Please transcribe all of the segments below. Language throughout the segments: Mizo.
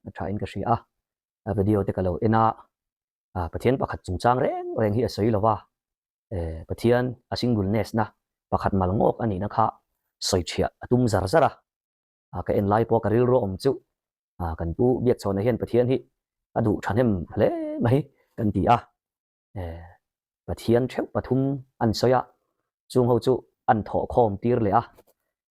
a tha in ka hria a, a video te ka lo en a, Pathian pakhat chungchang reng reng hi a sawi lo va, Pathian a singleness na pakhat mal ngawk a nihna kha sawi thiah a tum zar zar a, ka en lai pawh ka rilru a awm chu kan pu Biakchhawna hian Pathian hi a duh thahnem hle mai kan ti a. Pathian theuh pathum an sawi a, chung ho chu an thawh khawm tir leh a.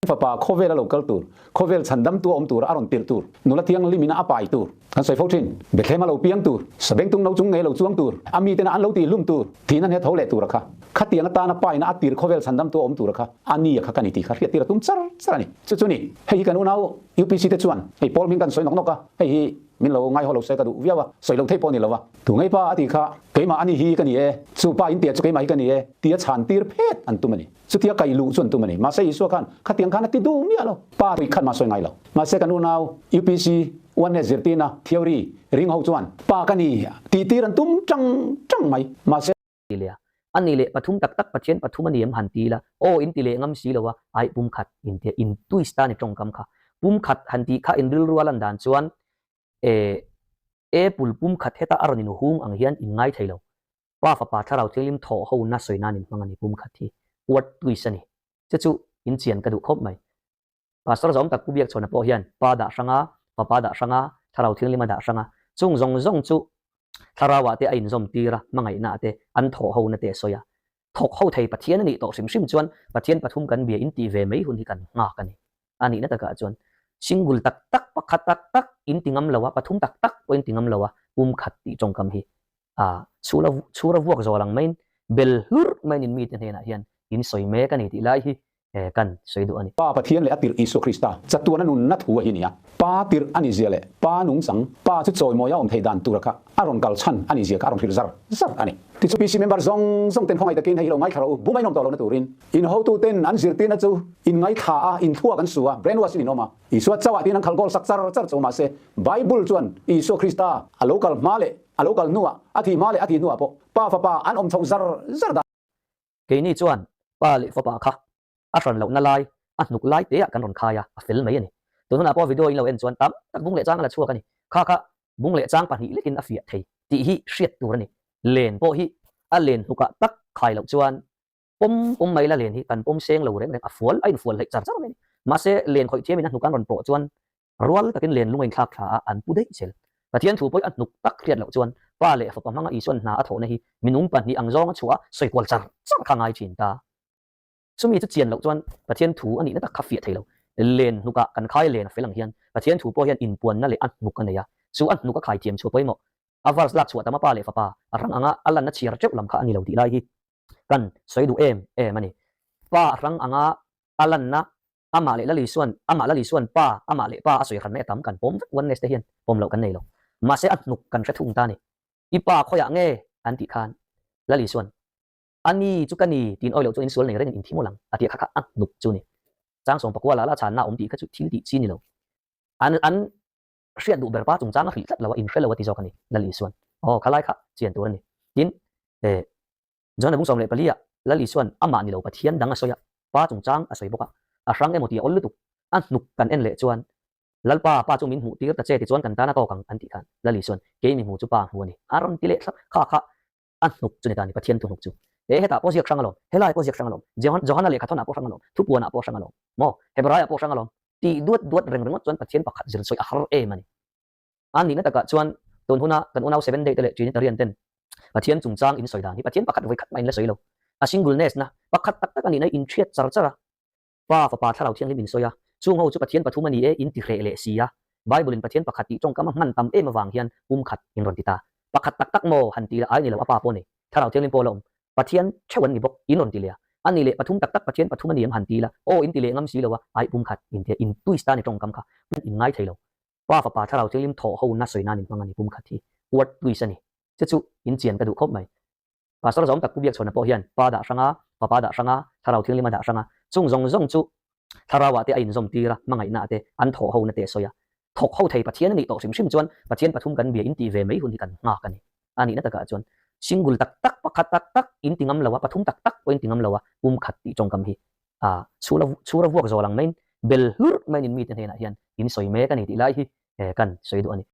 Fapa khawvel a lo kal tur, khawvel chhandamtu a awm tur, a rawn tirh tur, nula thianghlim ina a pai tur, kan sawi fo thin. Bethlehem a lo piang tur, sabengtung no chung ngei lo chuang tur, a mitena an lo tih hlum tur, thihna hne tho leh tur a kha. Khatiang atana paina a tir khawvel chhandamtu a awm tur a kha, a ni a kha ka ni tih kha hriattir a tum char char a ni. Chu chu ni, hei hi kan unau UPC te chuan hei Paul hming kan sawi nawk nawk a, hei hi min lo ngaihaw lo se ka duh viau a, sawi lo theih pawh a ni lo a. Tu ngei pa a tih kha, Keimah a ni hi ka ni e, chu pa in tia chu keimah hi ka ni e, tia chhan tir phet an tum a ni. Chutia kaih luh chu an tum a ni. Mahse Isua khan khatiang khan a ti duh miah lo. Pa tui khat mah sawi ngai lo. Mahse kan unau UPC Oneness zirtirna, theory, ring ho chuan Pa ka ni tih tir an tum tang tang mai. Mahse. Ti leh a. A nih leh pathum tak tak Pathian pathum a ni em han ti ila, aw in ti leh ngam si lo a, aih pum khat in tia in twist a ni tawngkam kha. Pum khat han tih kha in rilru a lan dan chuan E, apple pum khat heta a rawn in hung ang hian in ngai thei lo. Pa fapa thlarau thianghlim thawh ho na sawi nan in hmang a ni pum khat hi. Word twist a ni. Che chu in chian ka duh khawp mai. Pastor zawm tak Pu Biakchhawna pawh hian pa dah hrang a, fapa dah hrang a, thlarau thianghlim a dah hrang a. Chung zawng zawng chu thlarau ah te a inzawm tir a, hmangaihna ah te an thawh ho na te a sawi a. Thawk ho thei Pathian a nih tawh hrim hrim chuan Pathian pathum kan bia in tih ve mai hun hi kan nghak a ni. A nihna takah chuan single tak tak, pakhat tak tak in ti ngam lo a, pathum tak tak pawh in ti ngam lo a, pum khat tih tawngkam hi a chhura chhura vuak zawl ang maiin bel hlur maiin in mite hnenah hian in sawi mek a ni tih lai hi kan sawi duh a ni. Pa Pathian leh a tirh Isua Krista chatuana nunna thu a hi nia. Pa tirh a ni zia leh Pa nungchang, Pa chu chawimawi a awm theih dan tura kha a rawn kal chhan a ni zia kha a rawn hrilh zar zar a ni. Tichu PC member zawng zawng ten khawngaih takin hei hi lo ngaithla rawh u, bum a inawm tawh lohna turin. In hotu ten an zirtirna chu in ngaithla a, in thluak an su a, brainwash in in awm a. Isua chauhah tin an khalh goal sak char char chu mahse Bible chuan Isua Krista a lo kal hma leh a lo kal hnuah, a thih hma leh a thih hnuah pawh Pa Fapa an awm chhoh zar zar dan. Keini chuan Pa leh Fapa kha a hran lohna lai, a hnuk lai teah kan rawn khai a, a fel mai a ni. Tun hunah pawh video in lo en chuan tam tak bung leh chang a la chhuak a ni. Kha kha bung leh chang pahnih lekin a fiah thei tih hi hriat tur a ni. Len pawh hi a len hnukah tak khai loh chuan pawm pawm mai la len hi kan pawm seng lo reng reng a fual a infual hleih char char mai a ni. Mahse len khawih thiamin a hnuk an rawn pawh chuan Rual takin len lung a inthlak thla a, an pu daih zel. Pathian thu pawih a hnuk tak hriat loh chuan Pa leh Fapa hmanga Isuan hna a thawhna hi minung pahnih ang zawnga chhuah a sawi kual char char kha ngai thin ta. Chumi chu chian loh chuan Pathian thu a nihna tak kha fiah thei lo. Len hnukah kan khai len a fel ang hian Pathian thu pawh hian inpuanna leh a hnuk a nei a, chu a hnuk a khai thiam chhuah pawimawh. A verse lak chhuah tam a Pa leh Fapa a rang anga a lanna chhiar teuh lam kha a ni lo tih lai hi kan sawi duh em em a ni. Pa a rang anga a lanna Amah leh Lal Isuan, Amah Lal Isuan Pa, Amah leh Pa a sawi hranna e tam kan pawm vek Oneness te hian pawm loh kan nei lo. Mahse a hnuk kan hre thung ta ni. I pa khawiah nge? an tih khan Lal Isuan, A ni chu ka ni tiin awi loh chuan insual nei rengin inthi mawlh ang a tih kha kha a hnuk chu ni. Chang sawm pakua lah la chhanna a awm tih kha chu thil tih chi ni lo. An an hriat duh ber pa chungchang a hrilh tlat lo a, inhre lo a ti zawk a ni Lal Isuan. Aw khalai kha chian tur a ni. Tin, eh. John-a bung 14 ah Lal Isua'n amah ni lo Pathian dang a sawi a, Pa chungchang a sawi bawk a, a hrang emaw tih a awl lutuk. A hnuk kan en leh chuan, Lalpa, Pa chu min hmuh tir ta che tichuan kan tan a tawk ang an tih khan Lal Isua'n, Kei mi hmu chu Pa hmu a ni. A rawn ti leh thlap. Kha kha a hnuk chu ni ta ni, Pathian thu hnuk chu. E hetah pawh ziak hrang alawm, helai pawh ziak hrang alawm, Johana lehkhathawnah pawh hrang alawm, thupuanah pawh hrang alawm, maw Hebraiah pawh hrang alawm tih duat duat reng ringawt chuan Pathian pakhat zir sawi a har em a ni. A nihna takah chuan tun huna kan unau Seven Day te leh Trinitarian ten Pathian chungchang in sawi dan hi Pathian pakhat vawi khat mah in la sawi lo. A singleness na pakhat tak tak a nihna hi in hriat char char a. Pa, Fapa, Thlarau Thianghlim in sawi a, chung ho chu Pathian pathum a ni e in ti hreh leh si a. Bible in Pathian pakhat tih tawngkam a hman tam em avang hian pum khat in rawn ti ta. Pakhat tak tak maw han ti la ai ni lo a pa pawh nei. Thlarau Thianghlim pawh la awm. Pathian theuh an ni bawk in rawn ti leh a. A ni leh pathum tak tak Pathian pathum a ni em han ti la aw in ti leh ngam si lo a ai pum khat in tia in twist ta ni tawngkam kha pum in ngai thei lo. Pa Fapa Thlarau Thianghlim thawh ho na sawi nan in hmang a ni pum khat hi word twist a ni. Che chu in chian ka duh khawp mai. Pastor zawm tak Pu Biakchhawna pawh hian Pa dah hrang a, Fapa dah hrang a, Thlarau Thianghlim a dah hrang a, chung zawng zawng chu Thlarau ah te a inzawm tir a, hmangaihna ah te an thawh ho na te a sawi a. Thawk ho thei Pathian a nih tawh hrim hrim chuan Pathian pathum kan bia in tih ve mai hun hi kan nghak a ni. A nihna takah chuan single tak tak, pakhat tak tak in ti ngam lo a, pathum tak tak pawh in ti ngam lo a, pum khat tih tawngkam hi a chhura chhura vuak zawl ang maiin bel hlur maiin in mite hnenah hian in sawi mek a ni tih lai hi kan sawi duh a ni.